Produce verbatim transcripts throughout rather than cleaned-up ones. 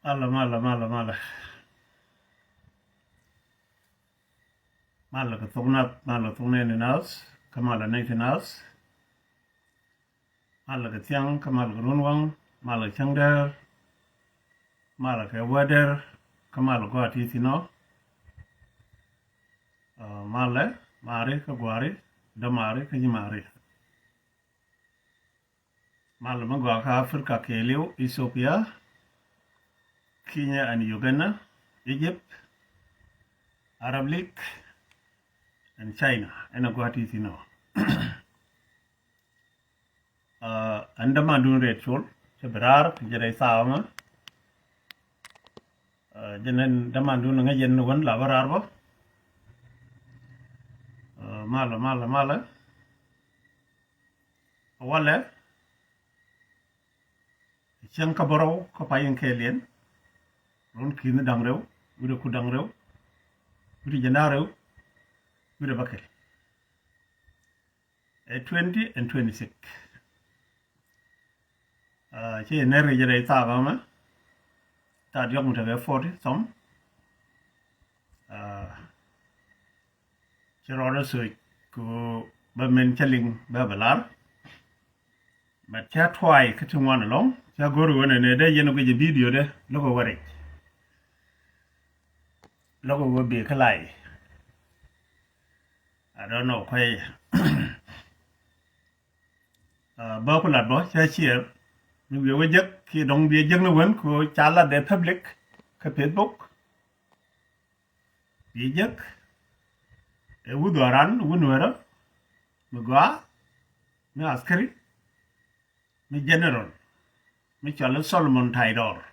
Malɛ, malɛ, malɛ, malɛ. Malɛ kɛ thok nath, malɛ thok nɛy ti nath, kä malɛ nɛy ti nath. Malɛ kɛ thiaŋ, kä malɛ kɛ runwaŋ, malɛ kɛ cäŋdäär, malɛ kɛ wädäär, kä malɛ gɔaa ti thi̱n ɔ. Ɛ, malɛ, mari kä guari, dämari kä ji̱ mari. Malɛ mi gɔaa kä Africa kɛɛliw, Ethiopia, Kenya and Uganda, Egypt, Arab League and China. Ɛn a gɔaa ti thi̱n ɔ. Ɛ, ɛn dämandun Rɛy Col, cɛ bi raar, cɛ rɛy thaak ɛmɛ. Ɛ, jɛn ɛn dämandun ŋäc jɛn wän la bä raar bä. Ɛ, malɛ, malɛ, malɛ. Walɛ cäŋ kä bärɔw kä pay in kɛɛliɛn. Run ki̱n da̱ŋ rɛw wi̱cdɛ ku da̱ŋ rɛw wi̱cdɛ jiɛn da̱ŋ rɛw wi̱cdɛ bäkɛl. Ɛ twenty and twenty-six. Ɛ, ci nɛr kɛ jɛ rɛy thaak ɛmɛ. Thaak diɔ̱k mi tekɛ forty thɔm. Ɛ, ci rɔɔdɛ thoc kɛ ɣöö bä min cä liŋ bä bɛ lar. But cä tuay kä ti ŋuan ɛlɔ̱ŋ, cä go̱r ɣöö nɛnɛ dee yɛn guic ɛ video dee lo̱k ɛ wä rɛc. Lo̱k ɛ wä bi kä lay. I don't know kuay. Ɛ, bä ku lat bä cä ciɛɛr. Mi wiɛ wä jek kiɛ dɔ̱ŋ bi jek ni wen ku ca lat dee public kä Facebook. Bi jek ɛ wut dhɔran wut nuɛrä mi gɔaa mi askari mi general mi cɔal i̱ Solomon Taidor.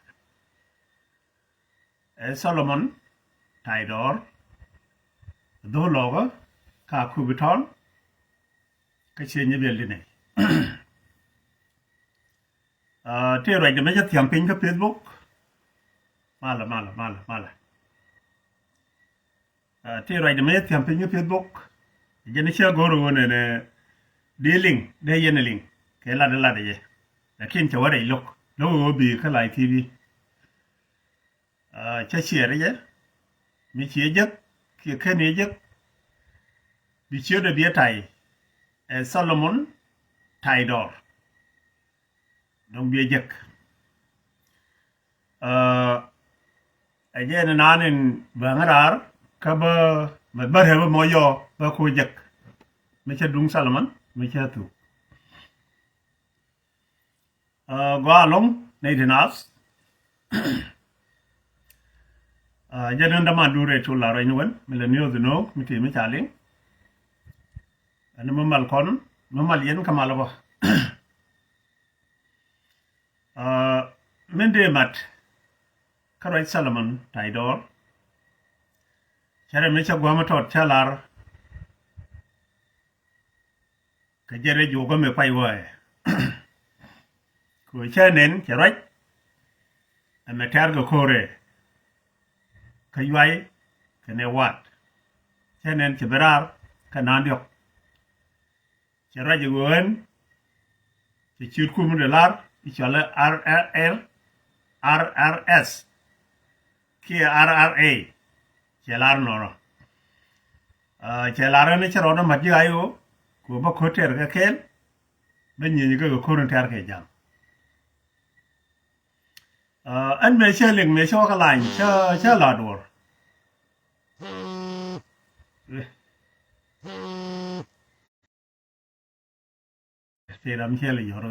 Ɛ Solomon Taidor dhol lɔkä ka kubi tɔn. Kä ciɛ nyi biɛl di nɛy. Ɛ, tëë ruacdɛ mɛ cä thia̱m piny kä Facebook. Malɛ, malɛ, malɛ, malɛ. Ɛ, tëë ruacdɛ mɛ cä thia̱m piny kä Facebook. Jɛn cä go̱r ɣöö nɛnɛ di liŋ dee yɛn liŋ kɛ lat lat jɛ. Lakin cɛ wä rɛc lo̱k lo̱k ɣöö bi kä lay T V. Ɛ, cä ciɛɛr jɛ mi ciɛ jek kiɛ ken i̱ jek. Bi ciötdɛ biɛ tay ɛ Solomon Taidor. Dɔ̱ŋ biɛ jek. Ɛ, ɛ jɛ ni naan in bä ŋä raar kä bä mɛ bä rɛp mɔ yɔ bä ku jek. Mi cä duŋ Solomon mi cä thuk. Ɛ, gɔaa ɛlɔ̱ŋ nɛy ti naath. Ɛ, jɛ ni dämandun Rɛy Col la ruacni wen mi lɛ niɔth inöök mi ti mi ca liŋ. Ɛn mi mal kɔn mi mal yɛn kä mal bä. Ɛ, min dee mat kä ruac Solomon Taidor. Cɛ rɛ mi cä gua̱a̱m tɔt cä lar. Kɛ jɛ rɛ juɔkä mi pay wä ɛ. Kɛ cä nɛn cɛ ruac. Ɛmɛ tɛ̈r kɛ ko̱rɛ kä yuay kɛnɛ wa̱a̱t. Cä nɛn cɛ bi raar kä naan diɔ̱k. Cɛ ruac ɛ ɣöö ɣän cɛ ciöt kum mi dee lar i̱ cɔal i̱ R R L, R R S kiɛ R R A. Cɛ lar nɔnɔ. Ɛ, cɛ lar ɣän i̱ cɛ rɔɔdɛ ma̱t ji̱ ɣa̱c ɣöö kɛ ɣöö bä ko̱r tɛɛr kɛ kɛɛl bä nyieny kɛ kɛ ko̱r in tɛɛr kɛ ja̱ŋ. Ɛ, ɛn mëë cä liŋ mëë cä wä kä lany cä, cä la duɔ̱ɔ̱r. Ti ram cɛ lɛ yɔr.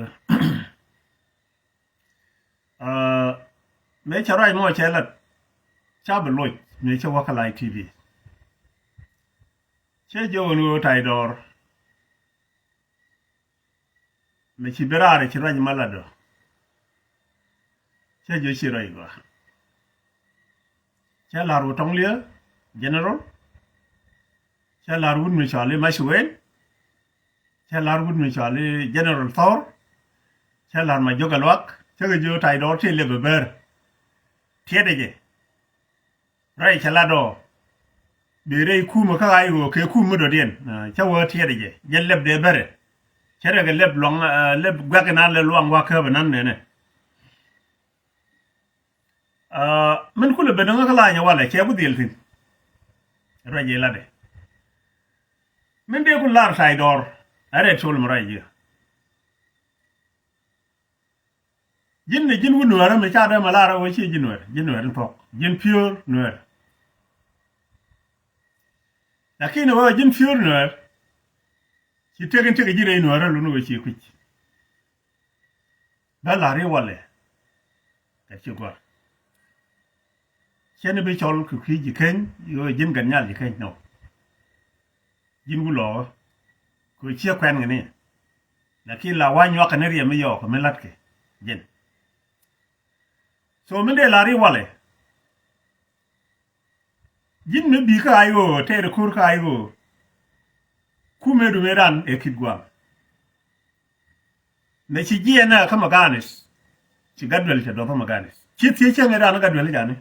Ɛ, mëë cä ruac mɔ cɛ lät ca bi loc mëë cä wä kä lay T V. Cɛ jiök ɛn ɣöö Taidor. Mi ci bi raar ci ruac ma lat ɔ. Cä jiök ci ruac gɔaa. Cä la̱r wä Tɔŋliɛ General. Cä la̱r wut mi cɔal i̱ Mac Wɛl. Cä la̱r wut mi cɔal i̱ General Thor. Cä la̱r ma jiök ɛ luak cä kɛ jiök Taidor ti lɛ bɛ bär. Tiɛt ɛ jɛ. Ruac cɛ lat ɔ. Bi rɛy kumä kä ɣa̱c ɣöö kɛ kum mi dɔ̱diɛn. Ɛ, cä wä tiɛt jɛ jɛ lɛp dee bärɛ. Cä rɛ kɛ lɛp luaŋ, ɛ, lɛp guɛk inan lɛ luaŋ wa käp inan nɛnɛ. Aa, min kulɛ ben ŋä kä lany walɛ cɛ ku dhil thi̱n. Ruac ilatdɛ. Min dee ku lar tay dɔr. Ɛ rɛt col mi ruac jiɛ. Ji̱n ni ji̱n wut nuäärä mi ca dee ma lar ɛ wä ci ji̱n nuäär, ji̱n nuäär in thuɔ̱k, ji̱n piöör nuäär. Lakin ɛ wä ji̱n piöör nuäär. Ci tëk in tëk ji̱ rɛy nuäärä lun wä ci kui̱c. Bä la̱r i̱ walɛ. Kɛ ci gɔ̱a̱r. Cɛn i̱ bi cɔl kɛ kui̱ ji̱ keny, i̱ ɣöö ji̱n gɛn nyal ji̱ keny nɔ. Ji̱n wulɔɔkä. Kɛ ciɛ kuɛn kɛ ni. Lakin la wa nyuak kɛ ni riɛm i̱ yɔɔk kɛ mi la̱tkɛ. Ji̱n. So min dee la̱r i̱ walɛ. Ji̱n mi bi̱i̱ kä ay ɣöö tɛɛr ko̱r kä ay ɣöö. Kumɛ dumɛ ran ɛ kit guam. Mɛ ci jiɛn ɛ kä Maganis. Ci gat duel cɛ dɔth kä Maganis. Ci thiec cäŋ ɛ ran gat duel jani.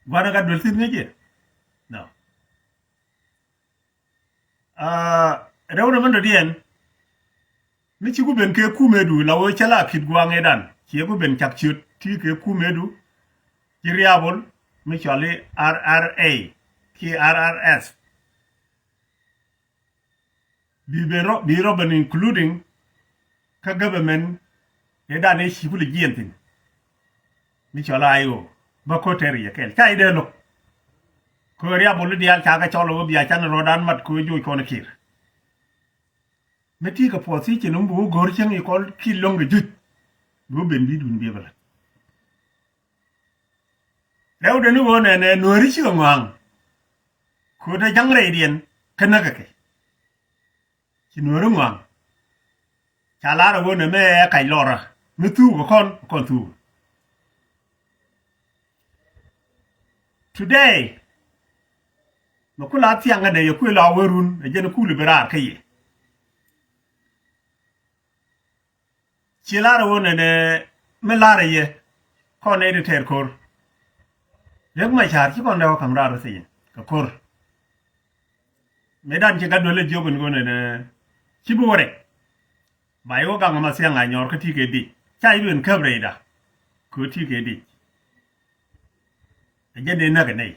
Gua̱n ɛ gat duel thi̱n ŋäc jɛ. No. Aa, rɛw ni mɛn dɔ̱diɛn. Mi ci ku ben kɛ kumɛdu la wee cä la kit gua̱a̱ŋ ëëdan. Ciɛ ku ben cak ciöt ti kɛ kumɛdu. Ci riabol mi cɔal i̱ R R A ki R R S. Bi ben rɔ, bi rɔ ben including kä government ëëdan ëë ci ku lɛ jiɛn thi̱n. Mi cɔal i̱ I O bä ko̱tɛr yɛ kɛl ca i̱ dee lo̱k. Kɛ riabol i̱ diaal ca kɛ cɔl ɛ wä bia can rɔɔdan mat kɛ wä joc kɔn i̱ kir. Mi ti kɛ puɔth thiec cin mi bi wä go̱r cieŋ i̱ kɔl ki lo̱ŋ kɛ juc. Bi wä ben bi dun bi bä la̱t. Rɛwdɛ ni ɣöö nɛnɛ nuääri cikɛ ŋɔaŋ. Kööt ɛ ja̱ŋ rɛydiɛn kä näk kɛ kɛ. Ci nuääri ŋɔaŋ. Ca lar ɛ ɣöö nɛ mɛ ɛ kac lɔrä mi thuuk ɛ kɔn ɛ kɔn thuuk. Today mɛ ku la thiaŋ kä nɛ yɛ kuëë la wee run ɛ jɛn kul i̱ bi raar kä yɛ. Ci lar ɛ ɣöö nɛnɛ mi lar ɛ yɛ kɔn nɛ ti tɛɛr ko̱r. Riek Machar ci kɔn dee wä ka̱m raar thi̱n kɛ ko̱r. Mëëdan ci gat duel ɛ jiök in ɣöö nɛnɛ ci bi wä rɛk. Ba i̱ wä gaŋ ɛmɛ thiaŋ a nyɔr kä ti kɛ dic ca i̱ duel käp rɛyda. Kɛ ti kɛ dic. Ɛ jɛn dee näk ɛ nɛy.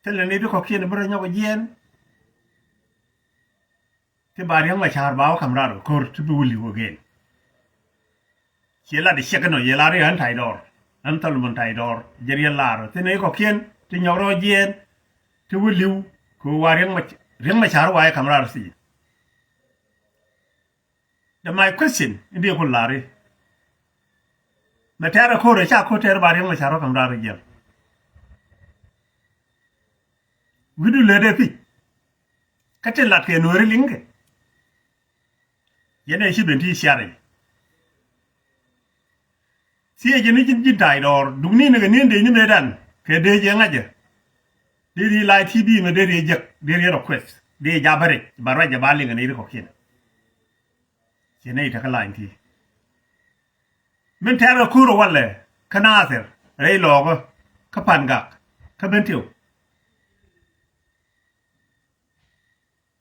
Thilɛ ni ti kɔ̱kiɛn bi rɔ nyɔk ɛ jiɛɛn. Ti ba Riek Machar ba wä ka̱m raar kɛ ko̱r ti bi wä li̱w again. Ciɛ lat i̱ ciek inɔ yɛ lar i̱ ɣän Ta̱ydɔɔr ɣän Tholomon Ta̱ydɔɔr jɛ riɛl lar thi̱n i̱ kɔ̱kiɛn ti nyɔk rɔ jiɛɛn ti wä li̱w kɛ wa Riek Machar wa i̱ ka̱m raar thi̱n. The my question in diɛ ku lar i̱ mɛ tɛɛr ɛ ko̱r ɛ ca ko̱r tɛɛr ba Riek Machar wä ka̱m raar jiɛɛn. Wi̱du lät ɛ pi̱c. Kä tin lat kɛ nuääri liŋ kɛ. Yɛn ɛ ci ben ti ciarɛ. Thiecɛ ni ji̱n ji̱n Ta̱ydɔɔr dukni ni kɛ ni̱n dee ni mëëdan kɛ dee jɛ ŋa̱cä. Dee ri live T V mɛ dee ri jek dee ri request dee jabä rɛc ba ruacɛ ba liŋ kɛ ni ri kɔ̱kiɛn. Ciɛ nɛy tekä lany ti. Min tɛ̈r kɛ ko̱r ɛ walɛ kä Nathir rɛy Lɔɔkä kä Pangak kä Bentiu.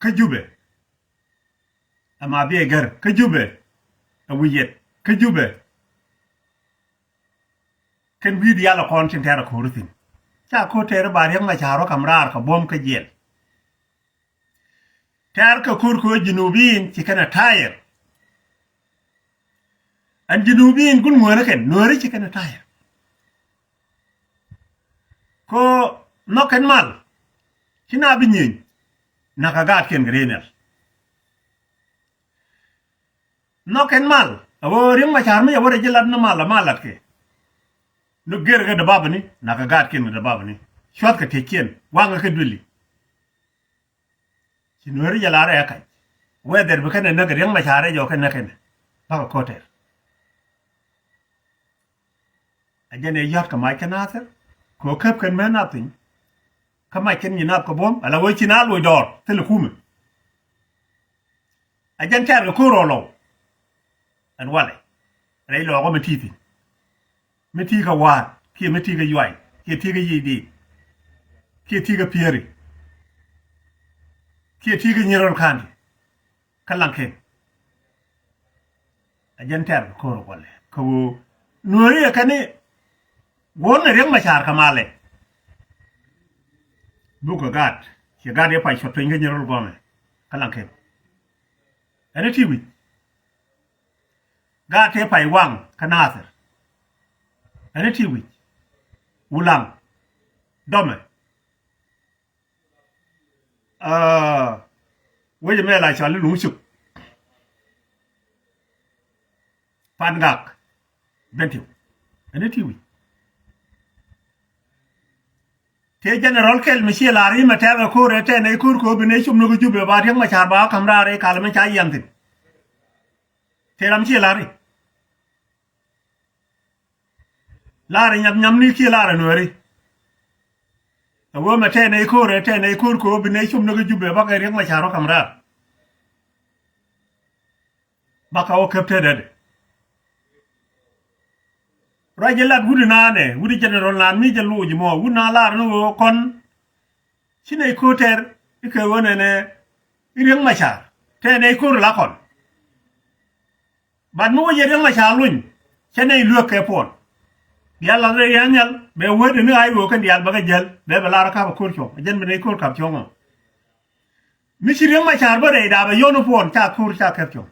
Kä Jubɛ. Ɛma biɛ gär kä Jubɛ. Ɛ wi̱i̱ yɛt kä Jubɛ. Kɛn wi̱i̱ diaal ɛ kɔn tin tɛ̈r kɛ ko̱r thi̱n. Ca ko̱r tɛ̈r ba Riek Machar wä ka̱m raar kɛ buɔ̱m kä jiɛl. Tɛ̈r kɛ ko̱r kɛ ɣöö Junubin ci kɛn ɛ tayɛr. Ɛn Junubin gun ŋuäärä kɛn nuääri ci kɛn ɛ tayɛr. Kɛ ɣöö nhɔk kɛn mal ci na bi nyieny. Nakä gaatkiɛn kɛ rɛy nhial. Nhɔk kɛn mal ɛ ɣöö Riek Machar mi cɛ wä rɛy ji̱ lat ni mal ɛ mal latkɛ. Ni gër kɛ däbabäni nakä gaatkiɛn kɛ däbabäni. Cua̱thkɛ tieckiɛn waŋɛ kɛ duëli. Ci nuääri jɛ lar ɛ kac. Whether bi kɛn ɛ näk Riek Machar ɛ jɔk kɛn näk kɛn. Bakɛ ko̱tɛr. Ɛ jɛn ɛ yɔ̱t kɛ mac kɛ Nathir kɛ ɣöö käp kɛn mɛ nath piny. Kä mac kɛn nyi nath kɛ buɔ̱m ala wee ci na loc dɔɔr thilɛ kumɛ. Ɛ jɛn tɛ̈r kɛ ko̱r rɔɔlɔw. Ɛn walɛ rɛy Lɔɔkä mi ti̱i̱ thi̱n. Mi ti̱i̱ kɛ Wa̱a̱t kiɛ mi ti̱i̱ kɛ Yuay kiɛ ti̱i̱ kɛ Yiëcdit kiɛ ti̱i̱ kɛ Pieri kiɛ ti̱i̱ kɛ Nyirol Ka̱nti. Kä Laŋkɛn. Ɛ jɛn tɛ̈r kɛ ko̱r walɛ kɛ ɣöö Nuääri ɛ kɛn i̱ guɔ̱ɔ̱r ni Riɛk Macar kɛ malɛ. Buk kɛ gaat ciɛ gaat i̱ pay cuɔt piny kä nyɛ rol gɔmɛ kä Laŋkɛn. Ɛn i̱ ti wi̱c. Gaat tëë pay waŋ kä Nathir. Ɛn i̱ ti wi̱c. Wulaŋ. Dɔmɛ. Aa, wec ɛmɛ la cɔal i̱ Luŋ Cuk. Pan Gak. Bentiu. Ɛn i̱ ti wi̱c. Tëë general kɛl mi ciɛ lar i̱ mɛ tɛɛk ɛ ko̱r ɛ tɛn ɛ ko̱r ko̱r bi nɛ cop ni kä Jubɛ ba Riɛk Macar ba ka̱m raar ɛ kal mi ca yian thi̱n. Tëë ram ciɛ lar i̱. Lar i̱ nyam nyam ni kiɛ lar i̱ Nuääri. Ɛ wee mɛ tɛn ɛ ko̱r ɛ tɛn ɛ ko̱r ko̱r bi nɛ cop ni kä Jubɛ bakɛ Riɛk Macar ba ka̱m raar. Bakɛ wä käp tetdɛ. Ruac jɛ lat wut inan ɛ wut i̱ general nan mi jɛ loc mɔ wut na lar ni ɣöö kɔn. Ci nɛy ko̱r tɛr i̱ kɛ ɣöö nɛnɛ i̱ Riɛk Macar tɛ nɛy ko̱r la kɔn. Bat mi wä jɛ Riɛk Macar luny cɛ nɛy luek kɛ puɔn. Diaal lath rɛy yɛn nhial bɛ wee deni ɣa̱c ɣöö kɛn diaal bɛ kɛ jäl bɛ bɛ lar kä kap ɛ ko̱r cuɔ̱ŋ ɛ jɛn bɛ nɛy ko̱r kap cuɔ̱ŋ ɔ. Mi ci Riɛk Macar bä rɛy daapɛ yɔn i̱ puɔn ca ko̱r ca kɛp cuɔ̱ŋ.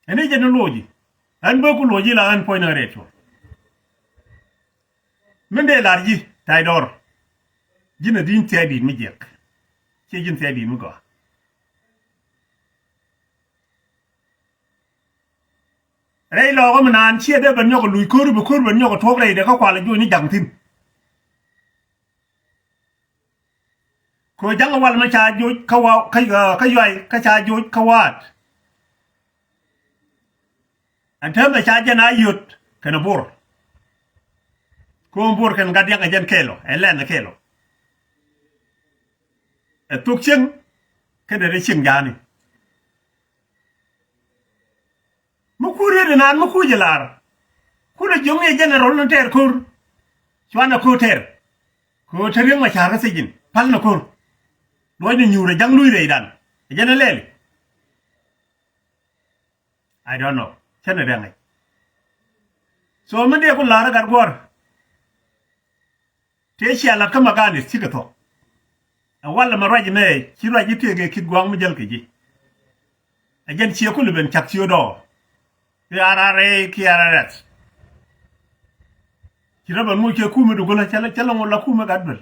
Ɛn i̱ jɛn i̱ loci ɣän bä ku loci la ɣän puɔ̱ny ni ɣän rɛy cuɔ̱ŋ. Min dee lar ji̱ ta̱y dɔr. Ji̱n a di̱n thia̱a̱c di̱i̱t mi jiɛk. Ciɛ ji̱n thia̱a̱c di̱i̱t mi gɔaa. Rɛy lɔɔkä mi naan ciɛ dee ben nyɔk a luc ko̱r bi ko̱r ben nyɔk a tuɔ̱k rɛy dee kä kual a juɔ̱ny ni ja̱ŋ thi̱n. Kɛ ɣöö ja̱ŋ wal mi ca joc kä wa kä kä yuay kä ca joc kä waat. Ɛn täämɛ ca jɛn a yöt kɛnɛ bor. Kɛ ɣöö bor kɛn gat diaŋ ɛ jɛn kɛɛlɔ ɛ lɛn ɛ kɛɛlɔ. Ɛ thok cieŋ kɛnɛ rɛ cieŋ ja̱a̱ni. Mi kuur yet inan mi kuuc ilar. Kulɛ jiök ni ɛ general ni tɛɛr ko̱r. Cuanɛ ko̱r tɛɛr. Kɛ ɣöö te Riɛk Macar kä thijin pal ni ko̱r. Luɔcni nyuur ɛ ja̱ŋ luc rɛydan. Ɛ jɛn ɛ lɛli. I don't know. Cänɛ rɛŋ ɛ. So mi dee ku lar ɛ gat guɔ̱r. Tëë cia lat kä Maganis cikɛ thuɔ̱k. Ɛ walɛ mɛ ruac ɛmɛ ci ruac ji̱ tëëkɛ Kit Gua̱a̱ŋ mi jäl kɛ ji̱. Ɛ jɛn ciɛ kulɛ ben cak ciö dɔɔr. I̱ R R A kiɛ R R S. Ci rɔ ben moc kɛ kumɛ dugulä cä lɛ cä lɛ ŋot la kumɛ gat duel.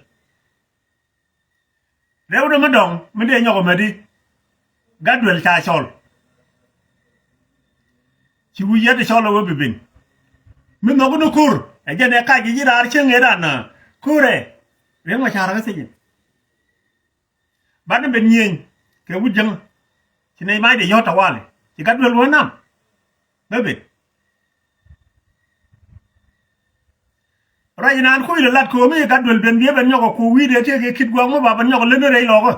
Rɛwdɛ mi dɔ̱ŋ mi dee nyɔk ɛmɛ di. Gat duel ca cɔl. Ci wi̱i̱ yɛt cɔl ɛ wee bi ben. Mi nhɔk ni ko̱r ɛ jɛn ɛ kac ji̱ raar cieŋ ëë ran ko̱r ɛ. Riɛk Macar kä thijin. Banɛ ben nyieny kɛ wut jäŋä. Ci nɛy mac dee yɔ̱t tawali ci gat duel wä nam. Bä ben. Ruac inan kuc lɛ lat ko̱o̱mi gat duel ben biɛ ben nyɔk ɛ kuɔk wi̱i̱dɛ tëëkɛ Kit Gua̱a̱ŋ mi ba ben nyɔk ɛ lät ni rɛy lɔkä.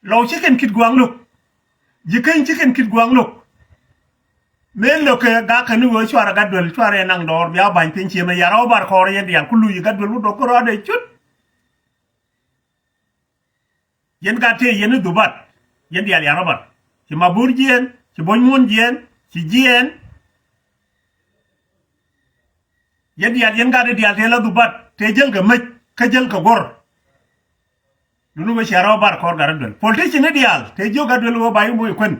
Lɔw ci kɛn Kit Gua̱a̱ŋ lo̱k. Ji̱ keny ci kɛn Kit Gua̱a̱ŋ lo̱k. Mëë lo̱kɛ gakɛ ni ɣöö cuarɛ gat duel cuarɛ naŋ dɔɔr bia ba̱ny piny ciëmɛ yara wä bar kɔɔr yɛn diaal ku luc gat duel wä dɔk kärɔɔdɛ cut. Yɛn gat tëë yɛn i̱ dhubat. Yɛn diaal yara wä bar ci Mabur jiɛɛn ci Buɔ̱ny Muɔ̱n jiɛɛn ci jiɛɛn. Yɛn diaal yɛn gat i̱ diaal tëë la dhubat tëë jäl kɛ mäc kä jäl kɛ guɔ̱r. Duni wee cia rɔ bar kɔr gat rɔ duel politician ni diaal te jiök gat duel wee ba i̱ moc kuän.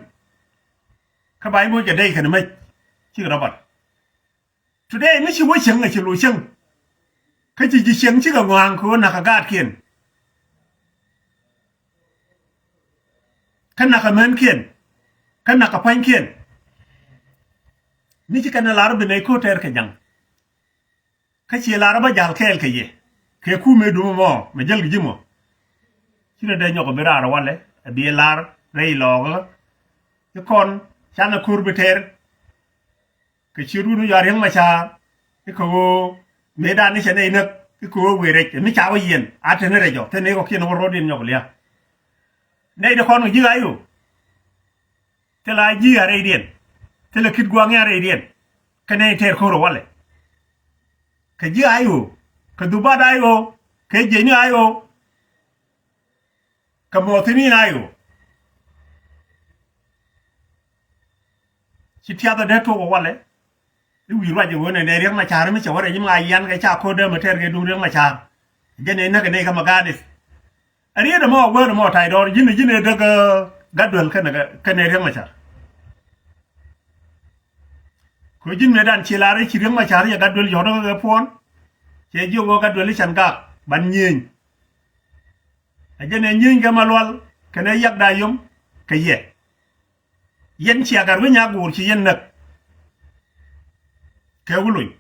Kä ba i̱ moc kɛ dɛy kɛn mec. Cik rɔ bar. Today mi ci wee cieŋ a ci lo̱c cieŋ. Kä ci ji̱ cieŋ cikɛ ŋɔa̱a̱ŋ kɛ wee nakä gaatkiɛn. Kä nakä mänkiɛn. Kä nakä pua̱nykiɛn. Mi ci kɛn a lar bi nɛy ko̱r tɛɛr kɛ ja̱ŋ. Kä ciɛ lar bä jal kɛɛl kɛ yɛ kɛ kumɛ dumä mɔ mɛ jäl kɛ ji̱ mɔ. Ci rɔ dee nyɔk bi raar walɛ ɛ bi lar rɛy lɔɔkä. I̱ kɔn canɛ ko̱r bi tɛr. Kɛ ciöt wun wi̱c a Riɛk Macar i̱ kɛ ɣöö mëëdan ni cɛ nɛy näk i̱ kɛ ɣöö wëë rɛc mi ca wä yiɛn a te ni rɛc ɔ te ni kɔkiɛn wä ro̱o̱diɛn nyɔk lia̱a̱. Nɛy dee kɔn kɛ ji̱ ɣa̱c ɣöö. Thilɛ a ji̱ a rɛydiɛn. Thilɛ Kit Gua̱a̱ŋ a rɛydiɛn. Kɛ nɛy tɛɛr ko̱r ɛ walɛ. Kɛ ji̱ a ɣöö kɛ dhubat a ɣöö kɛ jiɛcni a ɣöö. Kɛ mɔɔthini a ɣöö. Ci tiath ɔ dee tuɔk ɔ walɛ. I̱ wi̱i̱ ruac ɛ ɣöö nɛnɛ Riɛk Macar mi cɛ wä rɛy ma yian kɛ ca ko̱r dee mɛ tɛɛr kɛ duŋ Riɛk Macar. Jɛn ɛ näk ɛ nɛy kä Maganith. Ɛ riet ɛmɔ ɛ wä ɛmɔ ta̱y dɔɔr ji̱n ji̱n ɛ däk Gatduel kɛnɛ kɛnɛ Riɛk Macar. Kɛ ji̱n mëëdan ci lar i̱ ci Riɛk Macar yɛ Gatduel yɔ̱t kä kɛ puɔ̱n. Cɛ jiök ɣöö Gatduel i̱ can gak ban nyieny. Ɛ jɛn ɛ nyieny kɛ Malual kɛnɛ Yak Dayom kɛ yɛ. Yɛn cia Gatwec Nyagoor ci yɛn näk kɛ Wuluny.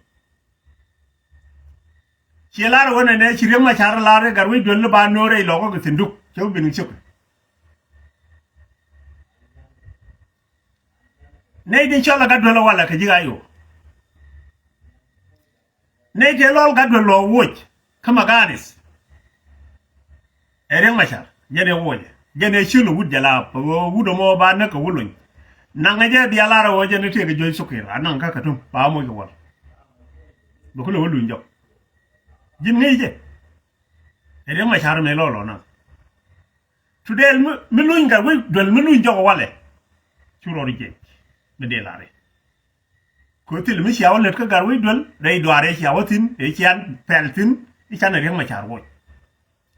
Ci lar ɣöö nɛnɛ ci Riɛk Macar lar i̱ Gatwec Duel i̱ ba no̱o̱r rɛy lɔkä kɛ thinduk cɛ wä bin cio̱k. Nɛy tin cɔl ɛ Gatduel ɛ walɛ kɛ ji̱ Gayo. Nɛy tëë lɔl Gatduel lɔ woc kä Maganith. Ɛ Riɛk Macar jɛn ɛ woc jɛn ɛ ciöl ɛ wut jɛ la pɛ ɣöö wut ɛmɔ ba näk kɛ Wuluny. Naŋɛ jɛ bia lar ɛ ɣöö jɛn ɛ tëëkɛ juɔ̱c thukir a naŋ kä Katum ba moc kɛ wal. Bɛ kulɛ wä luny jɔk. Ji̱n ŋäc jɛ. Ɛ Riɛk Macar mëë lɔl lɔ naŋ. Tudɛɛl mi, mi luny Gatwec Duel mi luny jɔk ɛ walɛ. Cu rɔɔd jiɛc mi dee lar i̱. Kɛ thil mi cia wä lät kä Gatwec Duel rɛy duaar ëë cia wä thi̱n ëë cian pɛl thi̱n i̱ canɛ Riɛk Macar woc.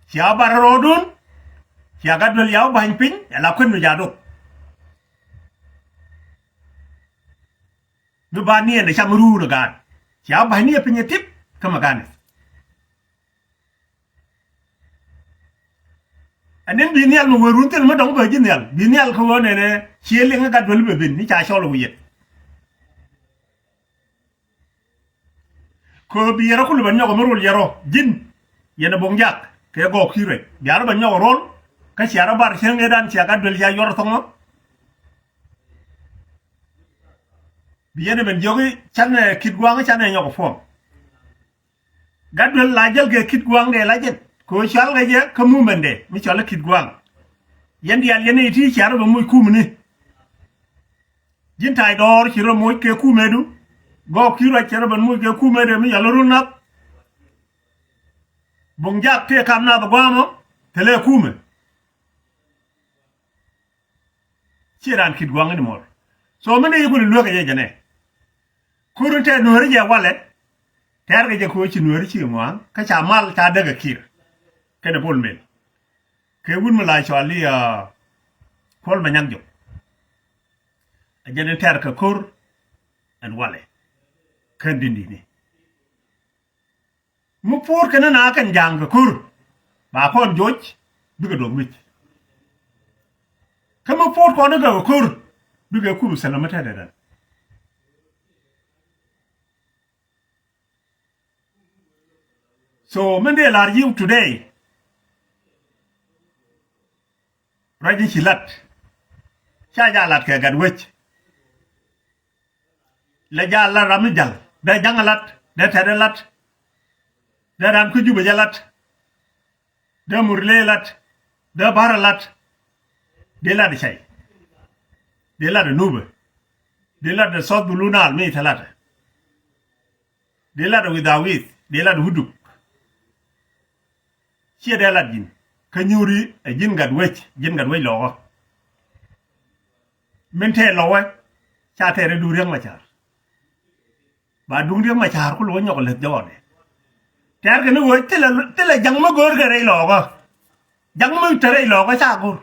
Cia wä bar rɔɔdun. Cia Gatduel ya wä ba̱ny piny ɛ la kuën mi jaduk. Mi ba niɛn ɛ cam ruun ɛ gaat. Cia wä ba̱ny ni ɛ piny ɛ tip kä Maganith. Ɛn in bi nhial mi wee run thil mi dɔ̱ŋ bä ji̱ nhial bi nhial kä ɣöö nɛnɛ cie liŋ i̱ Gatduel bɛ ben ni ca cɔl ɛ wi̱i̱ yɛt. Kɛ ɣöö bi yɛn rɔ kul bɛ nyɔk ɛ mi rol yɛn rɔ ji̱n yɛn ɛ boŋ jak kɛ gɔɔk ki̱i̱r rɛc bia rɔ bɛ nyɔk ɛ rol. Kä cia rɔ bar cäŋ ëëdan cia Gatduel cia yuɔr ɛ thɔŋ ɔ. Bi yɛn ɛ ben jiɔk i̱ canɛ Kit Gua̱a̱ŋ i̱ canɛ nyɔk ɛ puɔ̱m. Gatduel la jäl kɛ Kit Gua̱a̱ŋ dee la jɛn kɛ ɣöö cɔal kɛ jɛ kä mumɛndɛ mi cɔal i̱ Kit Gua̱a̱ŋ. Yɛn diaal yɛn i̱ ti cia rɔ bɛ moc kumni. Ji̱n ta̱y dɔɔr ci rɔ moc kɛ kumɛdu. Gɔɔk ki̱i̱r rɔ cɛ rɔ bɛ moc kɛ kumɛdu mi cɔal i̱ Rul Nath. Buŋ jak tëë kam nath gua̱a̱mɔ thilɛ kumɛ. Ciɛ raan Kit Gua̱a̱ŋ anymore. So mi ni yi kul luekä jɛ jɛ nɛ. Kur in tɛ nuääri jɛ walɛ. Tɛ̈r kɛ jɛ koci nuääri ci ŋua̱a̱ŋ kä ca mal ca däk ɛ Kiir kɛnɛ Bol Mel. Kɛ wun mi la cɔal i̱ Kuɔl Manyaŋ Jɔk. A jɛn in tɛ̈r kɛ ko̱r ɛn walɛ kän di̱n di̱ni. Mi puɔt kɛn na kɛn ja̱a̱ŋ kɛ ko̱r ba kɔn joc bikɛ duɔth wi̱c. Kä mi puɔt kɔn kɛ kɛ ko̱r bikɛ kup thilɛ mi tɛt dɛdɛn. So min dee lar yiw today. Ruac in ci lat ca ja lat kɛ gat wec. Lɛ ja lat ram mi jal dee jaŋ lat dee tɛt lat. Dee ram kä Jubɛ jɛ lat. Dee Murle lat. Dee Bar lat. Dee lat cay. Dee lat nubɛ. Dee lat South Blue Nile mi te lat. Dee lat wi̱th a wi̱th dee lat wuduk. Ciɛ dee lat ji̱n kä nyuuri ɛ ji̱n gat wec ji̱n gat wec lɔɔkä. Min tɛɛ lɔwɛ ca tɛɛr i̱ duŋ Riɛk Macar. Ba duŋ Riɛk Macar ku lo̱ nyɔk läth jɔɔdɛ. Tɛɛr kɛ ni ɣöö thilɛ thilɛ ja̱ŋ mi go̱o̱r kɛ rɛy lɔɔkä. Ja̱ŋ mi te rɛy lɔɔkä ca go̱o̱r.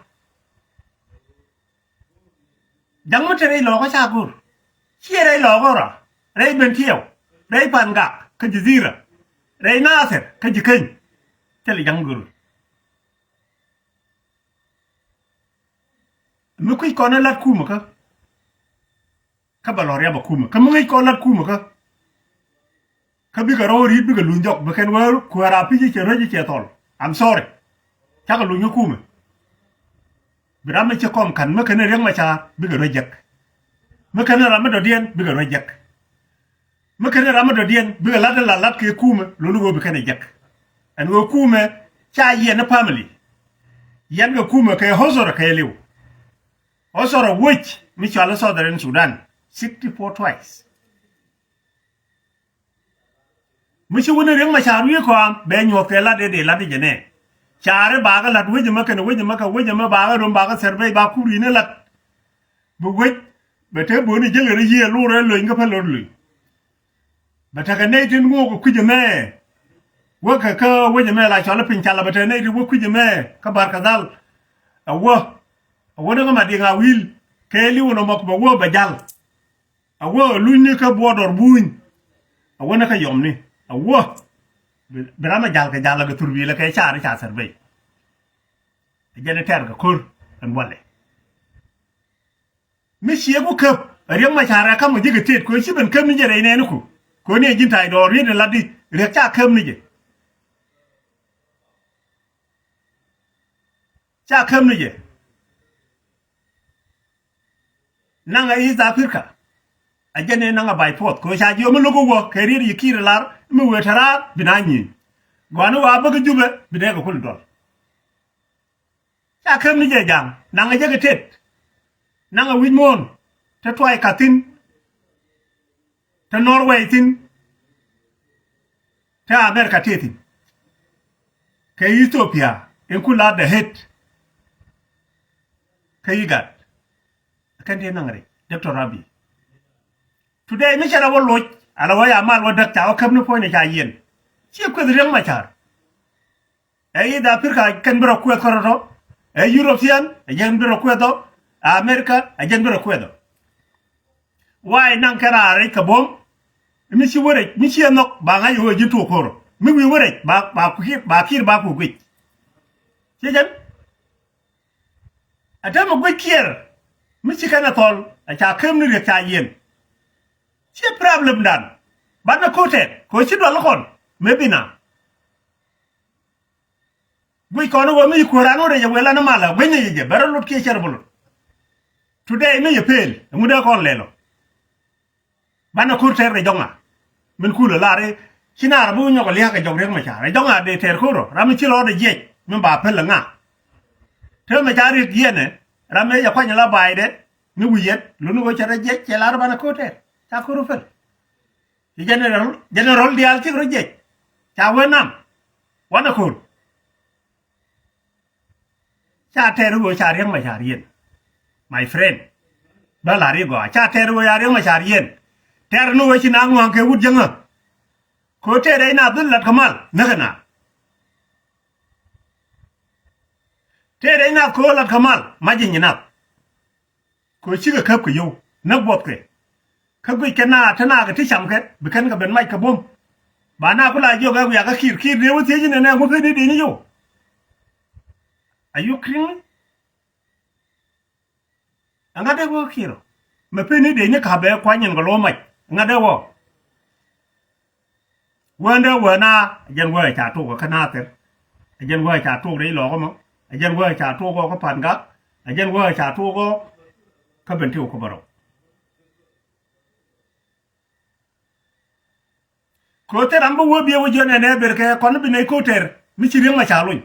Ja̱ŋ mi te rɛy lɔɔkä ca go̱r. Ciɛ rɛy lɔɔkä rɔ rɛy Bentiɛw rɛy Pangak kä Jazira rɛy Nathir kä Jikäny. Thilɛ ja̱ŋ go̱r. Mi kui̱c kɔn lat kumä kä kä bɛ lɔ riap ɛ kumä kä mi ŋäc kɔn lat kumä kä. Kä bikɛ rɔw ri̱t bikɛ luny jɔk bi kɛn wee kuäär a pi̱c i̱ cɛ ruec i̱ cɛ thɔl. I'm sorry. Cakɛ luny kä kumɛ. Bi ram mi ci kɔm ka̱n mi kɛn Riɛk Macar bikɛ ruec jek. Mi kɛn ram mi dɔ̱diɛn bikɛ ruec jek. Mi kɛn ram mi dɔ̱diɛn bikɛ lat in la lat kɛ kumɛ luni ɣöö bi kɛn ɛ jek. Ɛn ɣöö kumɛ ca yiɛn ni family. Yiɛn kɛ kumɛ kɛ hosor kɛ liw. Hosor ɛ wec mi cɔal i̱ Southern Sudan sixty four twice. Mi ci wun Riɛk Macar wi̱i̱ kɔam bɛ nyuɔ̱th kɛ lat dee dee lat i̱ jɛ nɛ. Caari bakä lat wec ɛmɛ kɛn wec ɛmɛ kɛ wec ɛmɛ bakä rom bakä thɛr bɛc ba kur in i̱ lat. Bi wec Bɛ te bööni jälɛ rɛy yiëë lurɛ löny kä pälɛ rɔ löny. Bɛ tekɛ nɛy tin ŋuɔk kɛ kui̱c ɛmɛ. Wäkɛ kä wec ɛmɛ la cɔl i̱ piny cal a bɛ tekɛ nɛy tin wä kui̱c ɛmɛ kä Bar Kadhal. Ɛ wä. Ɛ wä ni kä Madiŋ Awil. Kɛ li̱w ɛn ɔmɔk bɛ wä bɛ jal. Ɛ wä lunyni kä buɔɔdɔr buny. Ɛ wä ni kä yɔmni. Ɛ wä. Bi, bi ram ɛ jal kɛ jal kɛ thurbilɛ kɛ car i̱ ca thɛr bey. Ɛ jɛn i̱ tɛr kɛ ko̱r ɛn walɛ. Mi ciɛ ku käp ɛ Riɛk Macar ɛ ka̱m kɛ ji̱ kɛ tet kɛ ci ben käp ni jɛ rɛy nɛɛni ku. Kɛ ni ɛ ji̱n ta̱y dɔɔr riet in latdi Riɛk ca käp ni jɛ. Ca käp ni jɛ. Naŋ ɛ East Africa. Ɛ jɛn ɛ naŋ ɛ bay puɔth kɛ ca jiɔ mi lo̱k ɛ wä kɛ riet yi Kiir lar mi wëë te raar bi na nyieny. Gɔani wa bäk Jubɛ bi dee kɛ kul duɔl. Ca käp ni jɛ ja̱a̱ŋ naŋ ɛ jɛ kɛ tet. Naŋ ɛ wi̱c muɔ̱ɔ̱n te tuay ka̱ thi̱n. Te Norway thi̱n. Te America tëë thi̱n. Kɛ Ethiopia in ku la the head. Kä IGAD. Kɛn ti naŋ ri Doctor Abiy. Today mi cɛ rɛ wä loc ala wä ya mal wä däk ca wä käp ni puɔ̱ny ni ca yiɛn. Ciɛ kueth Riɛk Macar. Ɛ East Africa kɛn bi rɔ kuɛth kärɔ̱ tɔ. Ɛ European ɛ jɛn bi rɔ kuɛth ɔ. Ɛ America ɛ jɛn bi rɔ kuɛth ɔ. Why naŋ kɛ raar rɛc kɛ buɔ̱m. Mi ci wä rɛc mi ci ɛ nhɔk ba ŋa̱c ɛ ɣöö ji̱n tuɔɔk ko̱rɔ mi wi̱i̱ wä rɛc ba ba kui̱ ba ki̱i̱r ba ku guic. Ci jɛn. Ɛ täämɛ guic kiɛɛr mi ci kɛn ɛ thɔl ɛ ca käp ni Riɛk ca yiɛn. Ciɛ problem dan. Banɛ ko̱tɛt kɛ ɣöö ci dual kɔn mëë bi na. Guic kɔn i̱ wä mi ci kuäär an wä rɛc ɛ wëë lan i̱ malä gui̱ny ni ci jɛ bɛ rɔ lot kiɛ cɛ rɔ bä lot. Today mi yɛ pëël ɛŋu dee kɔn lɛl ɔ. Banɛ ko̱r tɛr kɛ jɔŋa. Min kulɛ lar i̱ ci naar bi wä nyɔk ɛ lia̱a̱k kɛ jɔk Riɛk Macar ɛ jɔŋa dee tɛr ko̱r ɔ ram mi ci rɔɔdɛ jiɛc min ba päl ɛ ŋa. Tëë mɛ ca riet yiɛnɛ ram mëë jɛ kuany la baaydɛ ni wi̱i̱ yɛt luni wä cɛ rɔ jiɛc cɛ lar banɛ ko̱r tɛr ca ko̱r ɔ päl. Ci general general diaal cik rɔ jiɛc ca wee nam. Wanɛ ko̱r. Ca tɛɛr i̱ ɣöö ca Riɛk Macar yiɛn. My friend. Bä la̱r i̱ gɔaa ca tɛɛr i̱ ɣöö ca Riɛk Macar yiɛn. Tɛɛr ni ɣöö ci naath ŋua̱a̱ŋ kɛ wut jäŋä. Kɛ ɣöö tɛɛr rɛy naath dhil lat kɛ mal näk kɛ naath. Tëë rɛy nath kɛ ɣöö lat kä mal mac ji̱ nyi nath. Kɛ ɣöö cikɛ käp kɛ yio̱w näk buɔthkɛ. Kä guic kɛ naath te naath kɛ ti camkɛ bi kɛn kɛ ben mac kɛ buɔ̱m. Ba naath ku la jiök ɛ wiakä ki̱i̱r ki̱i̱r dee wä thiec inɛnɛ ŋu pen i̱ dee ni yio̱w. Are you kidding me? Ɛŋa dee wä ki̱i̱r ɔ mɛ pen i̱ dee ni ka̱p ɛ kuany in kɛ lo̱o̱ mac ɛŋa dee wä. Wendɛ wena a jɛn wee ca tok kä Nathir. A jɛn wee ca tok rɛy lɔɔk ɛmɔ. A jɛn wee ca tok kä Pangak. A jɛn wee ca tok kä Bentiu kä Bärɔw. Kɛ ɣöö thil ram bä wee biɛ wä jiɔn ɛn ɛ ber kɛ kɔn bi nɛy ko̱tɛr mi ci Riek Machar luny.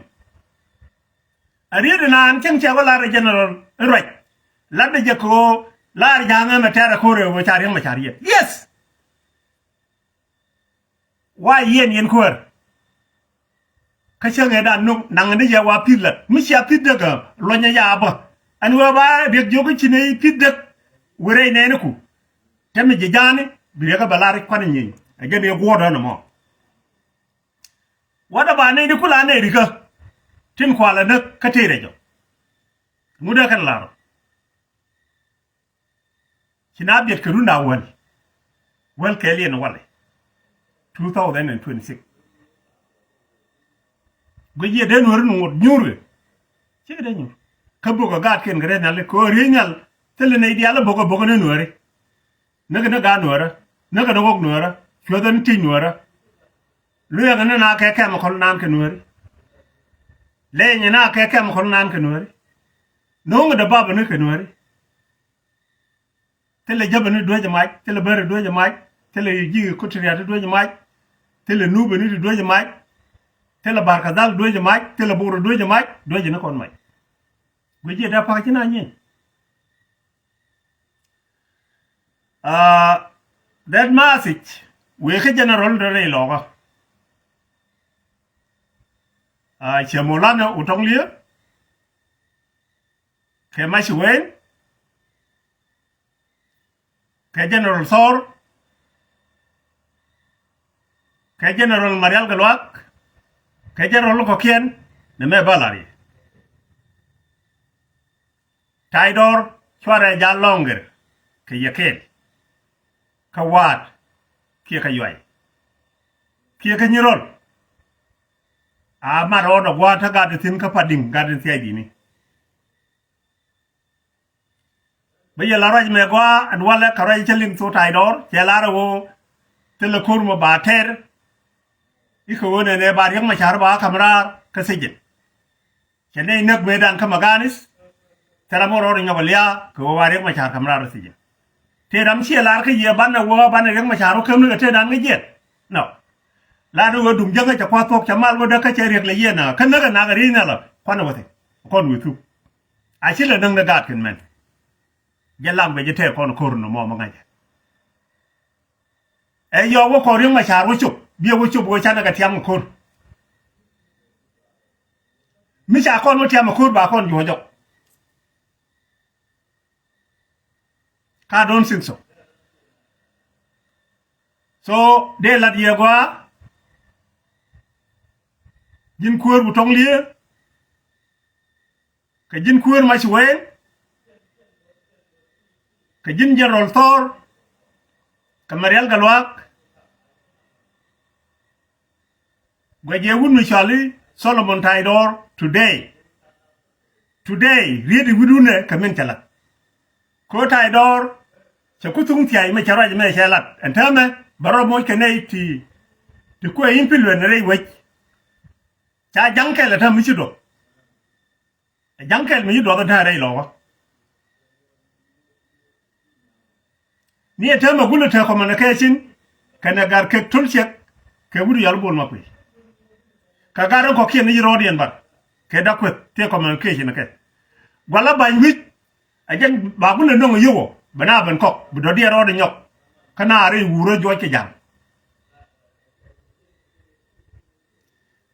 A riet inan cäŋ cɛ wä lar ɛ general in ruac. Lat dee jɛ kɛ ɣöö lar ja̱a̱ŋ ɛmɛ tɛ̈rɛ ko̱r ɛ ɣöö ca Riek Machar yiɛn. Yes. Wa yiɛn yɛn kuäär. Kä cäŋ ëëdan nöŋ naŋ ni yɛ wa pi̱th lät mi cia pi̱th däk ɛ luɔ̱nyä ya bä. Ɛn wee ba riɛk jiök i̱ ci ni pi̱th däk. Wërɛ inɛɛniku. Tɛmɛ ji̱ ja̱a̱ni bi riɛk ɛ bɛ lar kuan inyieeny ɛ jɛn yɛ guɔ̱ɔ̱r dɔ̱n ɛmɔ. Wä dɛ ba nɛy di kula nɛy rikä tin kualɛ näk kä tëë rɛc ɔ. Ŋut ɛ kɛn lar ɔ. Ci na biɛt kɛ run a wäl. Wäl kɛɛliɛn walɛ. Two thousand and twenty-six. Guic yɛ dee nuɔ̱ri nuɔ̱t nyuurkɛ. Cikɛ dee nyuur. Kä bokɛ gaatkiɛn kɛ rɛy nhial kɛ ɣöö riey nhial thilɛ nɛy diaal ɛ bokɛ bokɛ ni nuɔ̱ri. Näkɛ ni gaat nuɔ̱rä. Näkɛ ni ɣɔk nuɔ̱rä. Cuäthä ni ti̱c nuɔ̱rä. Luɛɛkɛ ni na kɛ kɛm kɔn naan kɛ nuɔ̱ri. Lɛɛnyɛ na kɛ kɛm kɔn naan kɛ nuɔ̱ri. No̱o̱ŋɛ dee bapä ni kɛ nuɔ̱ri. Thilɛ jäpɛ ni duecɛ mac, thilɛ bärɛ duecɛ mac, thilɛ ji̱ Equatoria ti duecɛ mac, thilɛ nupɛ ni ti duecɛ mac, thilɛ Barkadhal duecɛ mac, thilɛ Bor duecɛ mac, duecɛ ni kɔn mac. Guic jiɛ dee pa̱k ci na nyieny. Aa, that message wëë kä general dee rɛy lɔɔkä. Aa, cɛ Molana Utɔŋ Lier. Kɛ Maci Wen. kɛ General Thor, kɛ General Marial Gatluak, kɛ General kɔ̱kiɛn, nɛmɛ ba la̱r yɛ. Ta̱ydɔr cuarɛ jal lɔ̱ŋ gɛr kɛ Yɛkɛl, kä Waat, kiɛ kä Yuay, kiɛ kä Nyirol. A mat rɔɔdɛ gua̱a̱th te gat thi̱n kä Padi̱ŋ, gat thi̱n thia̱a̱c di̱ni. Bä yɛ la ruac mɛ gɔaa ɛn walɛ kɛ ruac cä liŋ thok Ta̱ydɔr, cɛ lar ɛ ɣöö thilɛ ko̱r mɔ ba tɛr. I̱ kɛ ɣöö nɛnɛ ba Riek Macar ba ka̱m raar kä thijin. Cɛ nɛy näk mëëdan kä Maganis. Thilɛ mɔ rɔɔd nyɔk ɛ lia̱a̱ kɛ ɣöö ba Riek Macar ka̱m raar kä thijin. Tëë ram ciɛ lar kä yɛ banɛ wä banɛ Riek Macar wä käm ni kɛ tëëdan kä jiɛn. Nɔ. La di ɣöö duŋ jäŋä cɛ kua̱th thuɔ̱k cɛ mal wä däk kä cɛ Riek lɛ yɛn ɛ kä näk ɛ nak ɛ ri̱c nɛ lɔ kuanɛ wä thi̱n kɔn wä thuk. A ci lɛ näk ni gaat kɛn mɛn. Jɛ lam bɛ jɛ tɛɛr kɔn ko̱r ni mɔ mɔ ŋa̱cɛ. Ɛ yɔɔk wä kɔn Riek Macar wä cop, biɛ wä cop wä canɛ kɛ tiam ko̱r. Mi ca kɔn wä tiam ko̱r ba kɔn juɔ̱ɔ̱c jɔk. Ka don't think so. So dee lat yɛ gɔaa. Ji̱n kuäär bu tɔŋ liee. Kɛ ji̱n kuäär Mac Wɛɛn, kɛ ji̱n General Thor, kɛ Marial Gatluak. Guɛc yɛ wut mi cɔali Solomon Ta̱ydɔr today. Today riet i̱ wi̱dun ɛ kɛ min cɛ lat. Kɛ ɣöö Ta̱ydɔr cɛ ku thuŋ thiac mɛ cɛ ruac mɛ cɛ lat ɛn täämɛ bɛ rɔ moc kɛ nɛy ti, ti kuɛ in pi luɛn rɛy wec. Ca ja̱ŋ kɛl ɛ täämɛ ci duɔth. Ɛ ja̱ŋ kɛl mi ci duɔth ɛ täämɛ rɛy lɔkä. Ni ɛ täämɛ gulɛ te communication kɛnɛ Gatkeek Tolciek kɛ wut yɔl Bol Makuei. Kɛ gat in kɔ̱kiɛn ni ci rɔɔdiɛn bat kɛ Da̱k Kueth te communication kɛ. Gualä ba̱ny wi̱c. Ɛ jɛn ba gulɛ nöŋ yio̱w ɔ bɛ na ben kɔk bi dɔ̱diɛn rɔɔdɛ nyɔk. Kä na rɛy wurä juɔc kɛ ja̱ŋ.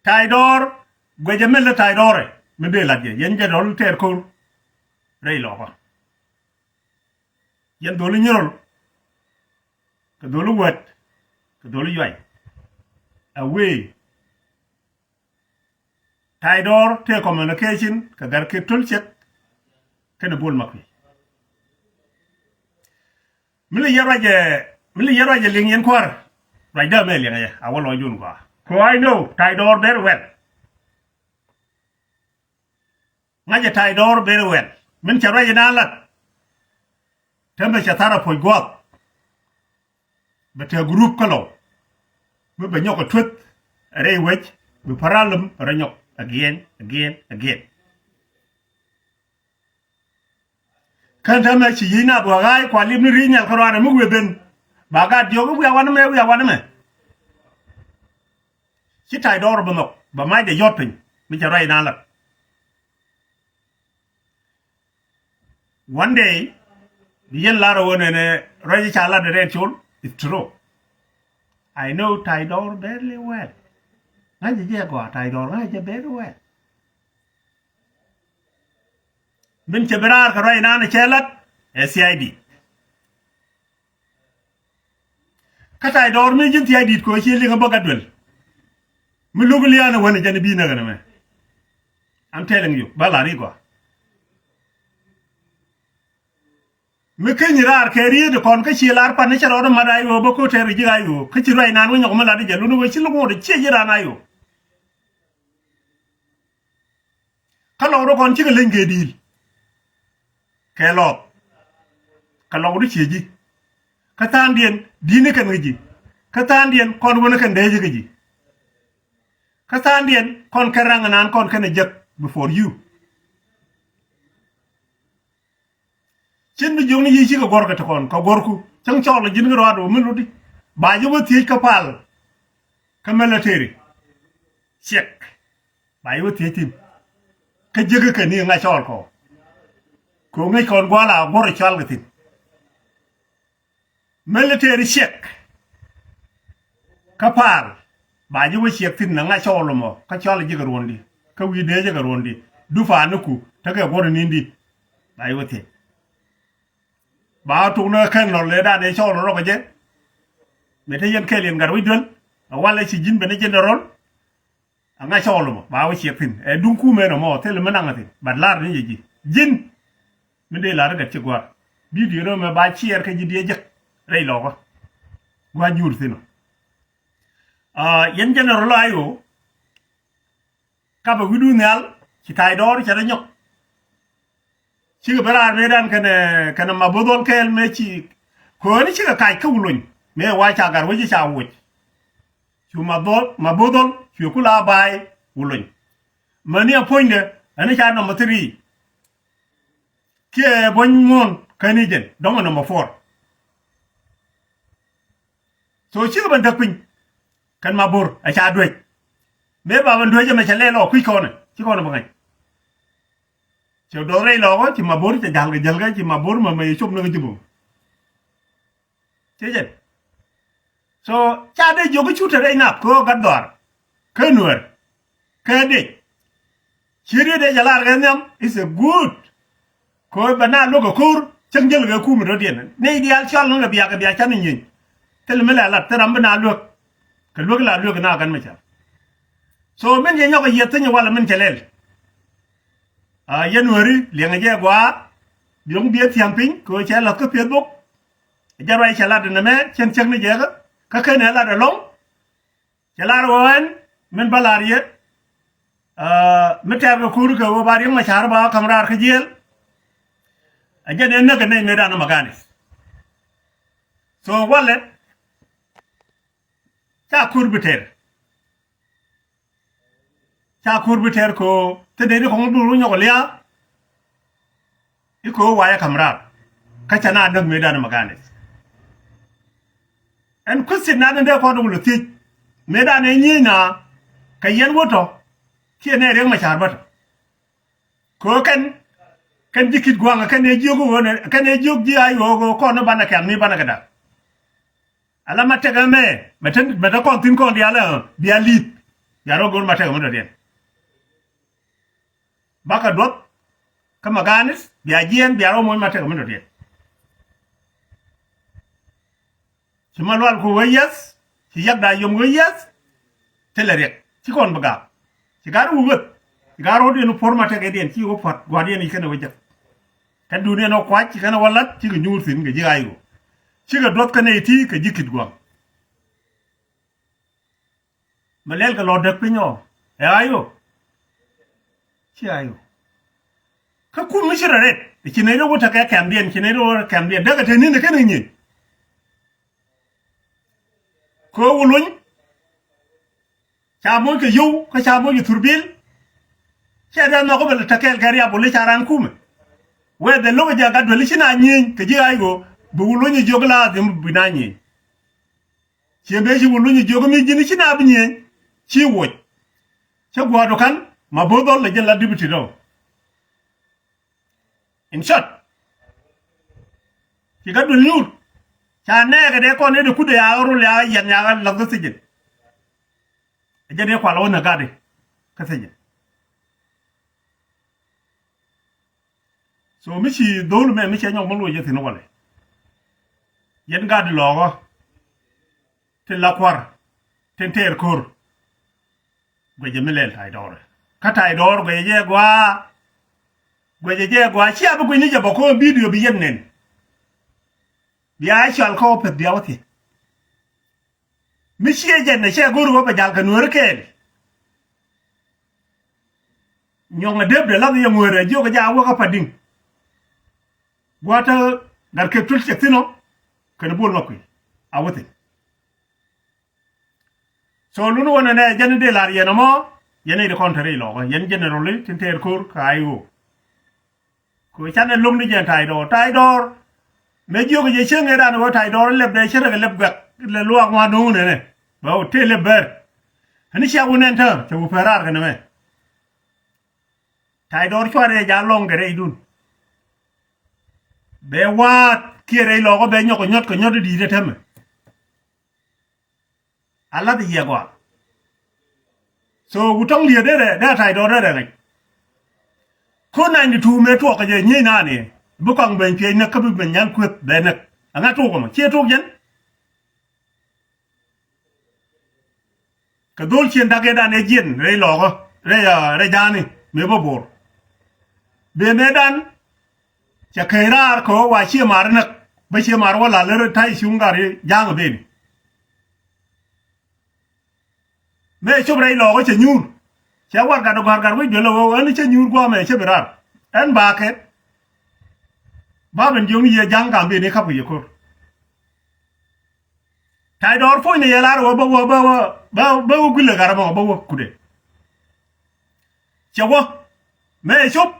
Ta̱ydɔr guɛcɛ mɛl Ta̱ydɔrɛ mi dee lat jɛ yɛn jɛ dɔl tɛɛr ko̱r. Rɛy lɔkä yɛn dholi Nyirol kɛ dholi Wät kɛ dholi Yuay. Ɛ wee Ta̱ydɔr tëë communication kɛ Gatkeek Tolciek kɛnɛ Bol Makuei. Mi li yɛ ruacɛ, mi li yɛ ruacɛ liŋ yɛn kuäär. Ruacdä mɛ liŋ yɛ a wä lɔcdun gɔaa. Kɛ ɣöö I know Ta̱ydɔr very well. Ŋa̱cɛ Ta̱ydɔr very well. Min cɛ ruacɛ na lat. Täämɛ cɛ thar a puɔ̱c gua̱a̱th. Bɛ te group kä lɔw mi bɛ nyɔk a tueth a rɛy wec bi problem bɛ rɔ nyɔk again, again, again. Kän täämɛ ci yic na bua ɣa̱a̱c kua lip ni ri̱i̱c nhial kä ruaanɛ mi wi̱i̱ ben. Ba gat diɔ̱k i̱ wiaa wanɛ mɛ, wiaa wanɛ mɛ. Ci Ta̱ydɔr bɛ nhɔk bɛ mac dee yɔ̱t piny mi cɛ ruac inan lat. One day bi yɛn lar ɣöö nɛnɛ ruac ca lat rɛɛt col. It's true. I know Ta̱ydɔr very well. Ŋa̱cä jɛ gɔaa Ta̱ydɔr ŋa̱cä jɛ very well. Min cɛ bi raar kɛ ruac inan cɛ lat ɛ C I D. Kä Ta̱ydɔr mi ji̱n thia̱a̱c di̱t kɛ ɣöö ci liŋ a bä gat duel. Mi lo̱k lia̱a̱n ɛ wänɛ jɛn i̱ bi̱i̱ näk ɛn ɛmɛ. I'm telling you ba la̱r i̱ gɔaa. Mi keny raar kɛ rieet kɔn kä ci lar pan ni cɛ rɔɔd mat a yo̱o̱ bä ko̱ tɛr ji̱ a yo̱o̱ kä ci ruac naan wä nyɔk mi lat i̱ jɛ lun wä ci lo̱k ŋot ɛ ciɛ ji̱ raan a yo̱o̱. Kä lɔk rɔ kɔn cikɛ leny kɛ di̱i̱l. Kɛ lɔth. Kɛ lɔk rɔ ciɛ ji̱. Kä tha̱a̱ŋdiɛn di̱i̱ni kɛn kɛ ji̱. Kä tha̱a̱ŋdiɛn kɔn wänä kɛn dee ji̱ kɛ ji̱. Kä tha̱a̱ŋdiɛn kɔn kɛn raŋ ɛnan kɔn kɛn ɛ jek before you. Cin bi jiökni yiëë cikɛ guɔ̱rkɛ ti kɔn kɛ guɔ̱rku cäŋ cɔɔl ɛ ji̱n kä ruaat ɣöö mi lutdi. Ba ji̱ wä thiec kä pal kä military. Ciɛk. Ba ji̱ wä thiec thi̱n. Kä jiäkä kɛn ni ŋa̱c cɔɔl kɔ. Kɛ ɣöö ŋäc kɔn gua̱a̱l a guɔ̱r ɛ cɔal kɛ thi̱n. Military ciɛk. Kä pal ba ji̱ wä ciɛk thi̱n na ŋa̱c cɔɔl ɛmɔ kä cɔal ji̱ kɛ ruɔ̱ndi kä wi̱i̱ dee ji̱ kɛ ruɔ̱ndi. Du pa̱a̱niku tekɛ guɔ̱r inindi. Ba ji̱ wä thiec. Ba tok ni kɛn lɔl lɛ dan ɛ cɔl rɔ kɛ jɛ. Mɛ te yɛn kɛl yɛn gat wi̱c duel. A walɛ ci ji̱n ben ɛ general. A ŋa cɔl mɔ ba wä ciɛ thin ɛ duŋ kumɛ nɔ mɔ thil mi naŋ thin. But lar ni yɛ ji̱ ji̱n. Mi dee lar gat ci guar. Video nɔ mɛ ba ciɛɛr kɛ ji̱ diɛ jek rɛy lɔkä. Guar jur thin ɔ. Yɛn general ayo. Kapɛ wi̱du nhial ci tay dɔɔr cɛ rɛ nyɔk. Cikɛ bä raar mëëdan kɛnɛ kɛnɛ ma bo̱dhɔl kɛɛl mëë ci. Kööni cikɛ kac kä Wulony mëë wa ca gar wec ca woc. Cu ma dhɔl ma bo̱dhɔl cuɛ kula baay Wulony. Mäni a puɔ̱nydɛ ɛn ca nɔmɔ thiri. Kiɛ buɔ̱ny muɔ̱ɔ̱n käni jɛn dɔ̱ŋ ɛ nɔmɔ puɔr. So cikɛ ben däk piny. Kɛn ma bo̱r ɛ ca duec. Mëë ba ben duec ɛmɛ cɛ lɛl ɔ kui̱c kɔnɛ ci kɔnɛ bä ŋa̱c. Cɛ dɔth rɛy lɔɔkä ci ma bo̱r cɛ ja̱lkɛ jälkɛ ci ma bo̱r ma mɛ yɛ cop ni kä ji̱ bo̱r. Cɛ jɛn. So ca dee jiök kä cut te rɛy nap kɛ ɣöö gat dhɔaar kä nuäär kä dec. Ci riet dee jɛ lar kɛ nhiam is a good. Kɛ ɣöö bɛ na luäk kɛ ko̱r cäŋ jäl kɛ kum in rɔ̱diɛn ni diaal cɔl ni kɛ biak kɛ biak can in nyieny. Thil mi lɛ lat thil ram bi na luäk. Kɛ luäk la luäk na gan mi ca. So min yɛ nyɔk a yieth thiny walɛ min cɛ lɛl. A yɛn weri liɛŋɛ jɛ gua̱a̱. Biɔŋ biɛ thia̱m piny kɛ ɣöö cɛ lath kä pieth bok. Jɛ ruac cɛ lat in ɛmɛ cɛn cäk ni jɛ kä kä ken ɛ lat ɛlɔŋ. Cɛ lar ɣöö ɛn min bä lar yɛ. Mi tɛɛr kɛ ko̱r kɛ ɣöö ba Riek Machar ba ka̱m raar kä jiɛɛl. Ɛ jɛn ɛ näk ɛ nɛy mëëdan ɛ Maganis. So walɛ ca ko̱r bi tɛɛr. Ca ko̱r bi tɛɛr kɛ ɣöö thil dee ni kɔŋ bi ru nyɔk ɛ lia̱a̱. I̱ kɛ ɣöö wayɛ ka̱m raar kä ca na näk mëëdan ɛ Maganis. Ɛn question na ni dee kɔn wulɛ thiec mëëdan ɛ nyiec na kɛ yɛn wä tɔ kiɛ nɛ Riek Machar bä tɔ. Kɛ ɣöö kɛn kɛn ji̱ Kit Gua̱a̱ŋ kɛn ɛ jiök ɣöö nɛ kɛn ɛ jiök ji̱ ay ɣöö kɔn ni banɛ kɛm ni banɛ kɛ da̱k. Ala ma tekɛ mɛ mɛ te mɛ te kɔn thi̱n kɔn diaal ɛ bia li̱th. Bia rɔ go̱r ma tekɛ mi dɔ̱diɛn. Bakɛ duɔth kä Maganis bia jiɛɛn bia rɔ moc ma tekɛ mi dɔ̱diɛn. Ci ma lual ku wee yieth ci yak da yom wee yieth. Thilɛ riɛk ci kɔn bi gaak. Ci gaat wu weth ci gaat ro̱o̱diɛn puɔ̱r ma tekɛ diɛn ci wä pua̱t gua̱diɛn i̱ kɛnɛ wä jek. Kɛ duuniɛn wä kuac ci kɛnɛ wä la̱t cikɛ nyuur thi̱n kɛ ji̱ ay ɣöö cikɛ duɔth kɛnɛ iti kɛ ji̱ Kit Gua̱a̱ŋ. Mɛ lɛl kɛ lɔ däk piny ɔ ɛ ayo. Ci ayo. Kä kum mi ci rɔ ret ci nɛy rɔ wä tekɛ kɛmdiɛn ci nɛy rɔ wä kɛmdiɛn däkɛ te ni̱n kɛn kɛ nyieny. Kɛ ɣöö Wulony ca moc kɛ yio̱w kä ca moc kɛ thurbil. Cɛ dee nhɔk bɛ lɛ tekɛɛl kɛ riap wuli ca ran kumɛ. Wee dhɛ lo̱k jɛ gat duel ci na nyieny kɛ ji̱ ay ɣöö bi Wulony jiök la dhim bi na nyieny. Ciɛ mëë ci Wulony jiök mi ji̱n ci na bi nyieny ci woc. Cä gua̱a̱r dukan ma bo̱o̱th dhɔl lɛ jɛ la dibi ti dɔw. In short ci kä duël nyuur ca nɛɛkɛ dee kɔn ni di kut dee yakä rul yakä yɛn yakä lath kä thijin. Ɛ jɛ dee kual wä nä gat di kä thijin. So mi ci dhol mɛ mi cɛ nyɔk mi loc jɛ thin walɛ. Yɛn gat di lɔɔkä tin la kuar tin tɛɛr ko̱r. Guecɛ mi lɛl tay dɔɔr kä tay dɔɔr guecɛ jɛ gua̱a̱. Guecɛ jɛ gua̱a̱ cia bi guec ni jɛ bä ko̱o̱m bidio bi yɛn nɛn. Bia cual kä opeth bia wä thiec. Mi ciɛ jɛn nɛ cɛ go̱r wä bɛ jal kɛ nueeri kɛɛl. Nyɔŋ ɛ depdɛ lath yɛ ŋueerɛ jiök ɛ jaa wä kä Padiŋ. Gua̱a̱ tä gat kek tul cɛ thin ɔ kɛn bo̱o̱l ma kui̱ a wä thiec. So luni wä nɛnɛ jɛn i̱ dee lar yɛn ɛmɔ yɛn i̱ di kɔn te rɛy lɔkä yɛn general i̱ tin tɛɛr ko̱r ka ay ɣöö. Kɛ canɛ lo̱k ni jɛn tay dɔɔr tay dɔɔr. Mɛ jiök jɛ cieŋ ëë ran ɣöö tay dɔɔr lɛp dee cä rɛk lɛp guɛk lɛ luaak ŋuan do̱ŋ nɛnɛ bɛ wä tëë lɛp bɛr. Ɛn i̱ cia wä nɛn tääm cɛ wä pɛr raar kɛn ɛmɛ. Tay dɔɔr cuarɛ jɛ a lɔŋ kɛ rɛydun. Bɛ wa̱a̱t kiɛ rɛy lɔkä bɛ nyɔk kɛ nyɔt kɛ nyɔt i̱ di̱i̱t ɛ täämɛ. A lath i̱ yiɛk ɣɔaa. So wu tɔŋ liet derɛ derɛ tay dɔɔr derɛ ŋäc. Ko̱ ninety two mëë tuɔɔk kɛ jɛ nyiey naan i̱ Bi kɔaŋ ben cuëëc näk kä bi ben nyal kueth bɛ näk. Ɛŋa tok ɛmɔ? Ciɛ tok jɛn. Kɛ dhol cien da̱k ëëdan ëë jiɛn rɛy lɔɔkä rɛy, ah, rɛy ja̱a̱ni mëë bä bo̱o̱r. Bee mëëdan cɛ keny raar kɛ ɣöö wa ciɛ maar näk bä ciɛ maar wä la̱l rɛy ta̱y cuŋ gar ja̱a̱ŋ beni. Mëë cop rɛy lɔɔkä cɛ nyuur. Cɛ warɛgak ɛ gɔ̱a̱r gat wec duel ɛ ɣöö ɣän cä nyuur gua̱a̱mɛ cä bi raar. Ɛn ba kɛ ba ben jiök ni yɛ ja̱a̱ŋ kam beni ka̱p kɛ yɛ ko̱r. Ta̱y dɔɔr puɔ̱ny ni yɛ lar wä bä wä bä wä bä wä guilɛ gat ɛmɔ bä wä kudɛ. Cɛ wä mëë cop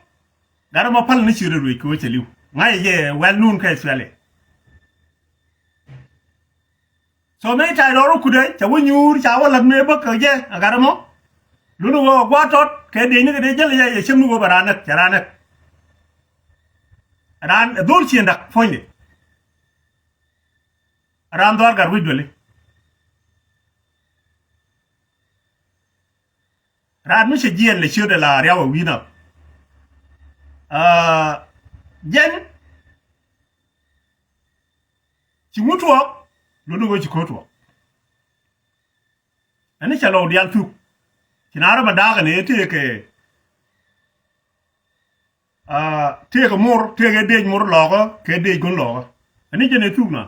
gat ɛmɔ päl ni ciöt ruec kɛ wä cɛ li̱w ŋa̱c yɛ well known kɛ Australia. So mëë ta̱y dɔɔr wä kudɛ cɛ wä nyuur ca wä la̱t mëë bä kɛ jɛ ɛ gat ɛmɔ. Luni wä gua̱a̱r tɔt kɛ dec ni kɛ dee jäl yɛ yɛ cäm ni wä bɛ raan näk cɛ raan näk. Raan ɛ dhol cien da̱k puɔ̱nydɛ. Raan dhɔaar gat wec dueli. Raan mi cɛ jiɛɛn lɛ ciötdɛ la riaw ɛ wi̱i̱n ap. Ah, jɛn ci ŋut tuɔɔk luni ɣöö ci ko̱r tuɔɔk. Ɛn ni cɛ lɔw diaal thuk. Ci na rɔ bɛ da̱a̱k ɛn ëë tëëkɛ Ah, tëëkɛ mor tëëkɛ dec mor lɔɔkä kɛ dec gun lɔɔkä. Ani jɛn ɛ thuk na.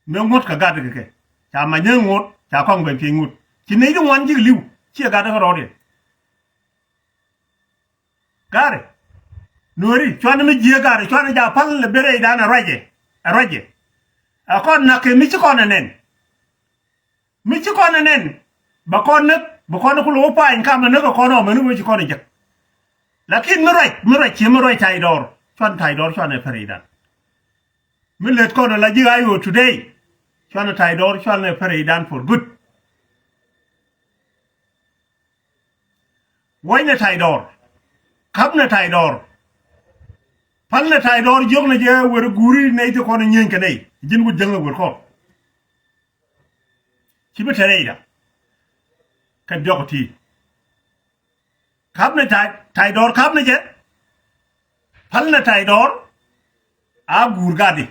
Mëë ŋuɔ̱t kɛ gat kɛ kɛ ca manyä ŋuɔ̱t ca kɔŋ ben pieny ŋuɔ̱t ci nɛy ti ŋuan ji̱k li̱w. Ciɛ gat kɛ rɔɔdiɛn. Gari nuɔri cuanɛ mi jiee gari cuanɛ ja pal lɛ ben rɛydan ɛ ruacɛ ɛ ruacɛ. Ɛ kɔn nak kɛ mi ci kɔn ɛ nɛn. Mi ci kɔn ɛ nɛn bɛ kɔn näk bɛ kɔn ku lo̱k pa̱a̱ny kam ɛ näk ɛ kɔn ɔ mɛni wee ci kɔn ɛ jek. Lakin mi ruac mi ruac ci mi ruac ta̱y dɔɔr cuan ta̱y dɔɔr cuan ɛ pärɛydan. Mi lät kɔn ɛ la ji̱ a yo̱o̱ today cuan ɛ ta̱y dɔɔr cuan ɛ pärɛydan for good. Wuɔ̱cnɛ ta̱y dɔɔr. Ka̱pnɛ ta̱y dɔɔr. Pa̱lnɛ ta̱y dɔɔr jiöknɛ jɛ wer guuri nɛy ti kɔn ɛ nyieny kɛ nɛy ji̱n wut jäŋ ɛ wer kɔn. Ci bi te rɛyda kɛ diɔk ti. Ka̱pnɛ ta̱y ta̱y dɔɔr ka̱pnɛ jɛ. Pa̱lnɛ ta̱y dɔɔr. A guur gatdi